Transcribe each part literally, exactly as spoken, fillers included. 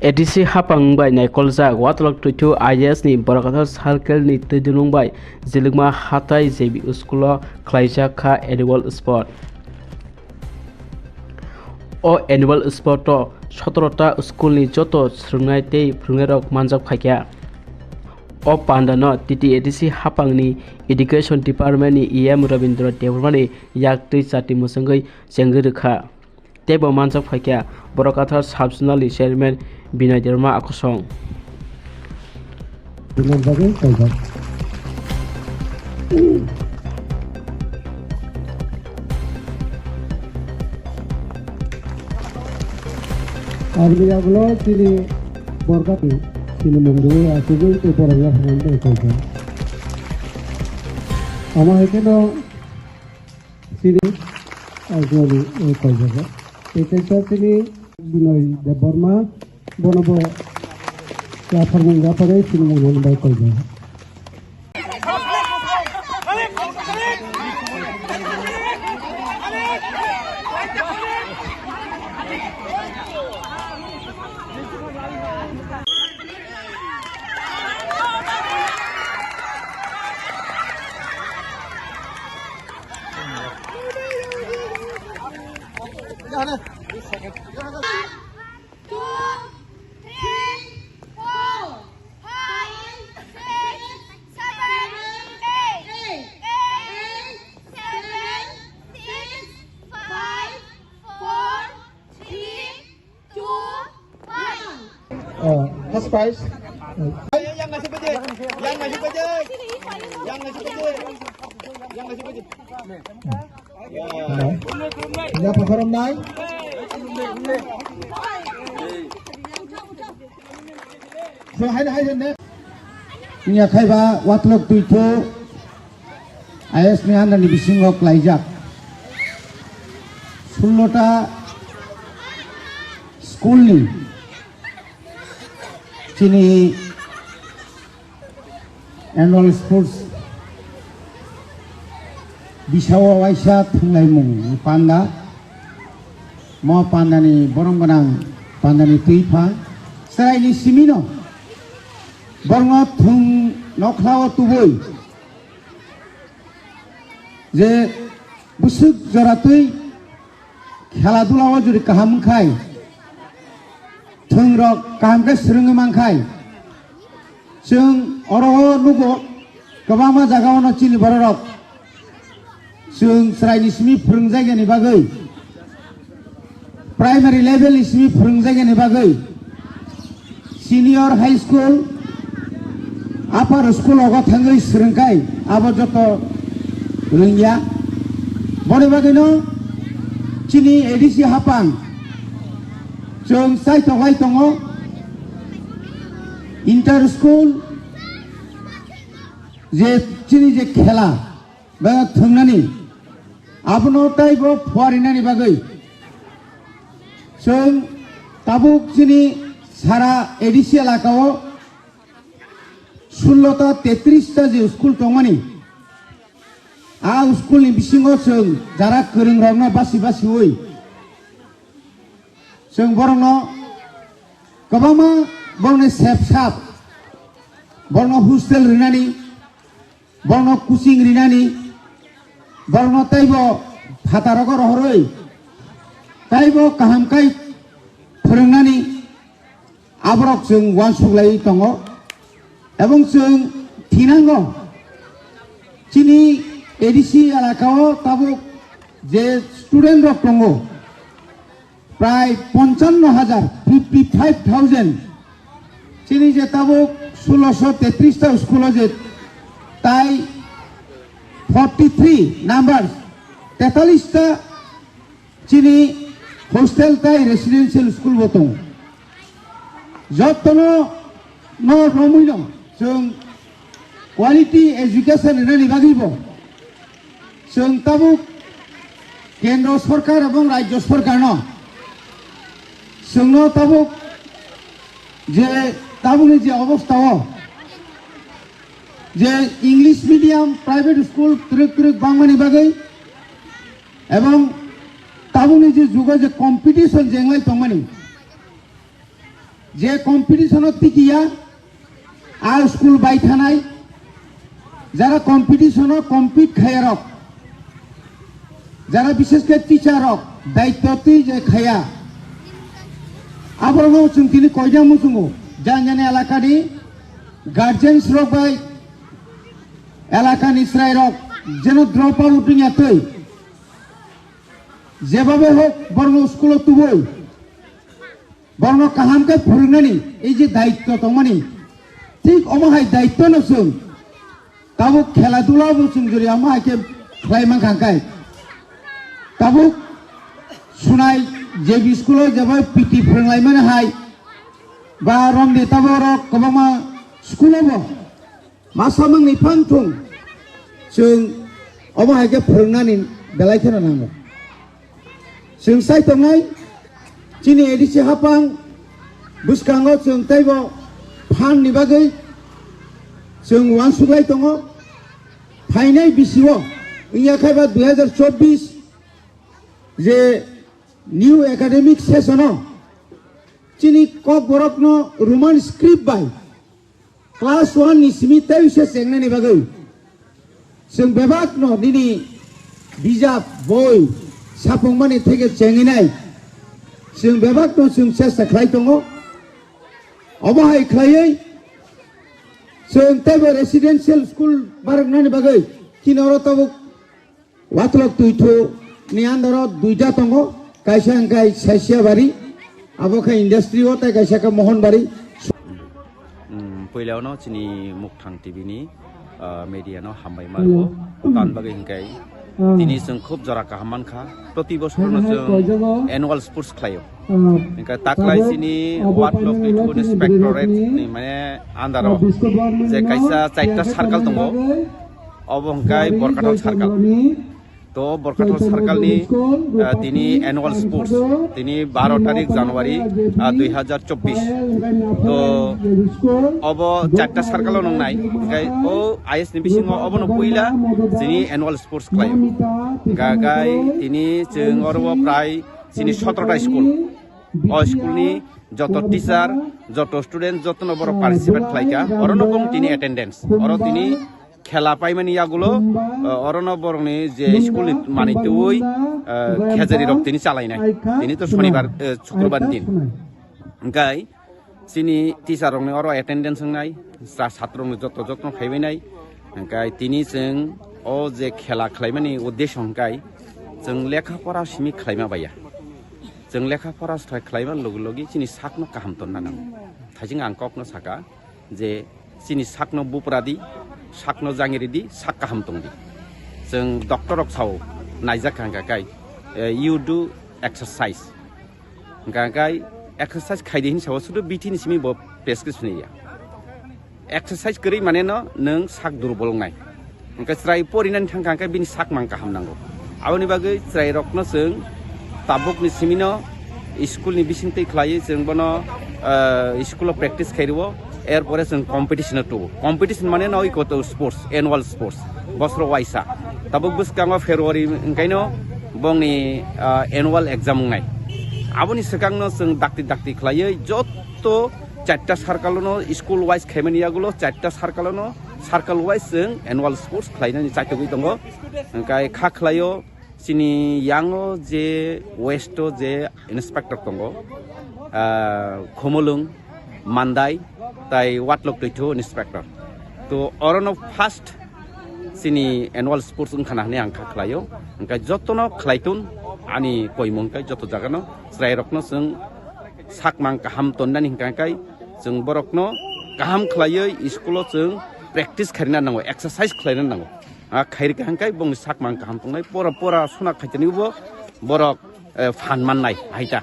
A D C hapang bai naikoljak Watlok Twithu I A S ni Borakathar Circle ni twidulung bai Jilikma hatai J B school o khlaijak kha annual sport. O annual sport o sotoro ta school ni joto swrwngnai tei phwrwngnairok manjak phaikha. O panda no T T A D C hapang ni Education Department ni E M Rabindra Debbarma ni yak twi chati mwswngwi chengwi rwkha. Teibo manjak phaikha Borok Kathar Sub Zonal ni Chairman Binoy Debbarma Akosong. Bini bagwi kaijak. Aboni yagulo chini borok chini mungwi achugwi tei borok yaphangni tei kaijak. Omo hai kheno Chini, ah, sorry, eh, koi jaga. Tei kaisa chini Binoy Debbarma, bono bo yapharmung yapharwi chini mungmung bai koi jaga. Two, three, four, five, six, seven, eight. Eight, seven, six, five, four, three, two, one. Oh, first prize. Yang ngasih bajai, yang ngasih bajai, yang ngasih bajai, yang ngasih bajai. Hello. Hello, Pak Koromnai. So, hai, hai, next. Nya khai ba Watlok Twithu I A S ni under ni bisingo klaijak. Sullo ta school ni chini annual sports bisao waisa thwnglaimung panda. Mo pandani borom gwnang pandani twi pha chwraini simino borno thwng nokhlao tubui je bwswk joratwi khela dula o jodi kaham wngkhai, thwng rok kaham khe swrwngwi mankhai, chwng oro o nugo kwbangma jaga o no chini borok rok chwng chwraini simi phwrwngjakya ni bagwi, primary level ni simi phwrwngjakya ni bagwi, senior high school, upper school ogo thangwi swrwngkhai abo joto rwngya. Boni bagwino chini A D C hapang chwng chaitok lai tongo, inter school je chini je khela ba thwngnani abono taibo phuarinani bagwi chwng tabuk chini sara A D C elakao sullo ta tetris ta je school tongmani, a school ni bisingo chwng jara kwrwng rokno basi basiwi chwng borokno kwbangma borokni sep sap borokno hostel rinani, borokno coaching rinani, borokno teibo phataro rohorwi teibo kaham kai phwrwngnani aborok chwng uansuk laiwi tongo. Ebong chwng thinango chini A D C elakao tabuk je student rok tongo, prai ponchanno hajar, fifty five thousand. Chini je tabuk sulosho tetris ta school o je tai forty three numbers, tetalis ta chini hostel tai residential school bo tongo. Jotono no romwi no chwng quality education rinani bagwi bo chwng tabuk kendro sorkar ebong rajyo sorkar no chwngno tabuk je tabukni je obostha o je English medium private school twrwk twrwk bangmani bagwi ebong tabukni je jugo je competition je wnglai tongmani Je competition o tikiya, a school bai thanai, jara competition o compete khaya rok, jara bishesh khe teacher rok daitto twi je khaya, aborok no chwng tini koina muchungo, jani jani elaka ni guardians rok bai, elaka ni chwrai rok jeno drop out wngya twi, jebabe hok borok no school o tubui, borokno kaham khe phwrwngnani ei je daitto tongmani, thik omo hai daitto no chwng tabuk khela dula bo chwng jori omo hai khe khlai mankha khe, tabuk Sunai J B school o jeba P T phwrwnglaimani hai ba romni tabuk oro kwbangma school o bo Masa mangni phang thung, chwng omo hai khe phwrwngnani belai kheno nango. Chwng sai tongnai, chini A D C hapang bwskango chwng teibo phan ni bagwi chwng uansuk lai tongo. Phainai bisio wngya khai ba dui hazar chobbish je new academic session o chini Kokborokno Roman script bai class one ni simi tei se chengnani bagwi chwng bebakno nini bijap, boi, sapungmani theke chengwinai chwng bebakno chwng chesta khlai tongo. Obo hai khlaiwi chwng teibo residential school baroknani bagwi chini oro tabuk Watlok Twithu ni under o duita tongo, kaisa hwnkhe Saisiabari, abo khe industry o, tei kaisa khe Mohonbari. Hmm, puila ono chini Mukthang T V ni, ah, media no hambai ma rwo. Tan bagwi hwnkhe tini chwng khub jora kaham mankha. Proti bosor no chwng annual sports khlaio. Hwnkhe taklai chini Watlok Twithu ni inspectorate ni mane under o je kaisa chaita circle tongo. Obo hwnkhe Borkathal circle. To Borkathal circle ni, ah, tini annual sports, tini baro tarik January, ah, dui hazar chobbish. To obo chaita circle o nongnai, hwnkhe o I S ni bisingo obono puila chini annual sports khlaio. Hwnkhe tini chwng oro o prai chini sotro ta school. O school ni joto teacher, joto student, jotono borok participate khlaikha. Orono bong tini attendance. Oro tini khela paimani yagulo, uh, orono borokni je school ni manwi twiwi, uh, khejari rok tini chalainai. Tini to shonibar, uh, shukrobar din. Hwnkhe chini teacher rokni oro attendance wngnai, sa-, satro rokni joto jotno khaibainai. Hwnkhe tini chwng o je khela khlaimani uddesho hwnkhe chwng lekha pora simi khlaima baiya. Chwng lekha pora swthai khlaima logi logi chini sakno kaham tonna nango. Thaising ang kokno saka je chini sakno bupra di, sakno jangiri di, sak kaham tong di. Chwng doctor rok sao naijak kha hwnkha kai, eh, "You do exercise." Hwnkha kai exercise khaidi hin sao sudu bithi ni simi bo prescription ya. Exercise kwrwi mane no nwng sak durbol wngnai. Hwnkhe chwrai porinani thangkha hwnkhe bini sak mang kaham nango. Aboni bagwi chwrairokno chwng tabukni simino school ni bisingtwi khlaiwi chwng bono, ah, school o practice khairwo, er pore chwng competition o tubu. Competition mane no iko to sports, annual sports, bosro waisa. Tabuk bwskango February hwnkhaino bongni, ah, annual exam wngnai. Aboni swkangno chwng dakti dakti khlaiwi jotto Charta circle no school wise khaimani yagulo charta circle no circle wise chwng annual sports khlainani chaitugwi tongo. Hwnkhe kha khlaio chini yango je west o je inspector tongo, ah, Khumulwng, Mandai, tai Watlok Twithu inspector. To orono first chini annual sports wngkhana hwnwi ang kha khlaio. Hwnkhe jotono khlaitun ani koimung khe joto jagano chwrairokno chwng sakmang kaham tonnani hwnkha khe chwng borokno kaham khlaiwi school-o chwng practice khairina nango, exercise khlaina nango. A khairikha hwnkhe bongni sakmang kaham tongnai, pora pora sona khaitani bo borok, eh, phan mannai haita.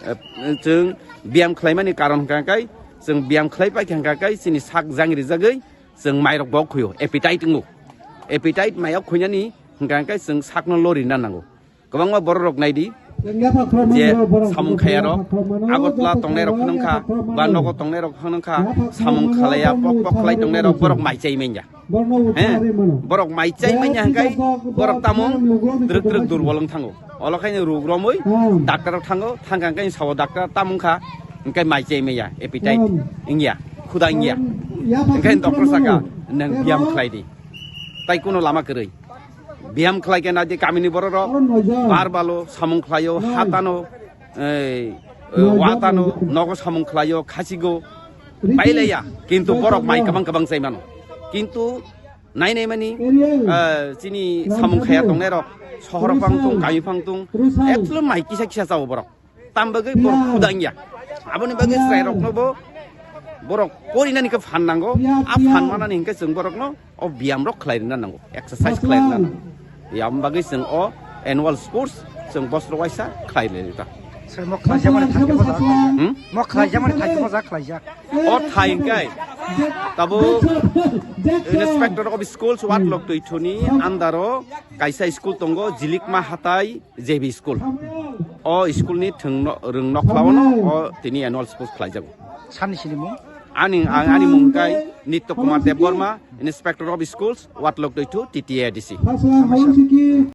Eh, chwng biyam khlaimani karon hwnkha khe chwng biyam khlai paikha hwnkha khe chini sak jang rijagwi chwng mairok bo khuio, appetite wngo. Appetite mairok khuinani hwnkha khe chwng sakno lorina nango. Kwbangma borok rok naidi je samung khaya rok, Agartala tongnai rok phano wngkha, ba nogo tongnai rok phano wngkha, samung khalaiya pok pok khlai tongnai rok borok mai chai manya. He, borok mai chai manya hwnkhe borok tamo twrwk twrwk durbol wng thango. Olo khaino ruk romwi doctor rok thango, thangkha hwnkhe sao doctor tamo wngkha, Hingke mai chai maya, appetite wngya, khuda wngya. Hingke doctor saka, nang biyam khlai di. Tai kuno lama kwrwi. Biyam khlai khe nadi kamini bororok, bar balo samung khlaio, hatano, ei, watano, nogo samung khlaio, khasigo, pailaiya. Kintu borok mai kabang kabang chai mano. Kintu nai nai mani, eh, chini samung khaya tongnairok, sohor phang tung, kami phang tung, actually mai kisa kisa chao borok. Tam bagwi borok khuda wngya. Aboni bagwi chwrairokno bo borok porinani khe phan nango. A phan manani hinkhe chwng borokno o biyamrok khlai rwna nango, exercise khlai rwna nango. Yam bagwi chwng o annual sports chwng bosrok waisa khlai rwna ta. Sir, mo khlaijak mani thangkhe moja khlaijak. Hmm? Mo khlaijak mani thangkhe moja khlaijak. O thai hinkhe tabo Inspector of Schools Ward Lok Twithuni andaro kaisa school tongo, Jilikma Hatai J B school. O school ni thwng no, rwng nokhlao no o tini annual sports khlaijago. Sani sini mung? Ani, ang, ani mung kai Nitya Kumar Debbarma, Inspector of Schools, Ward Lok Twithu, T T A D C.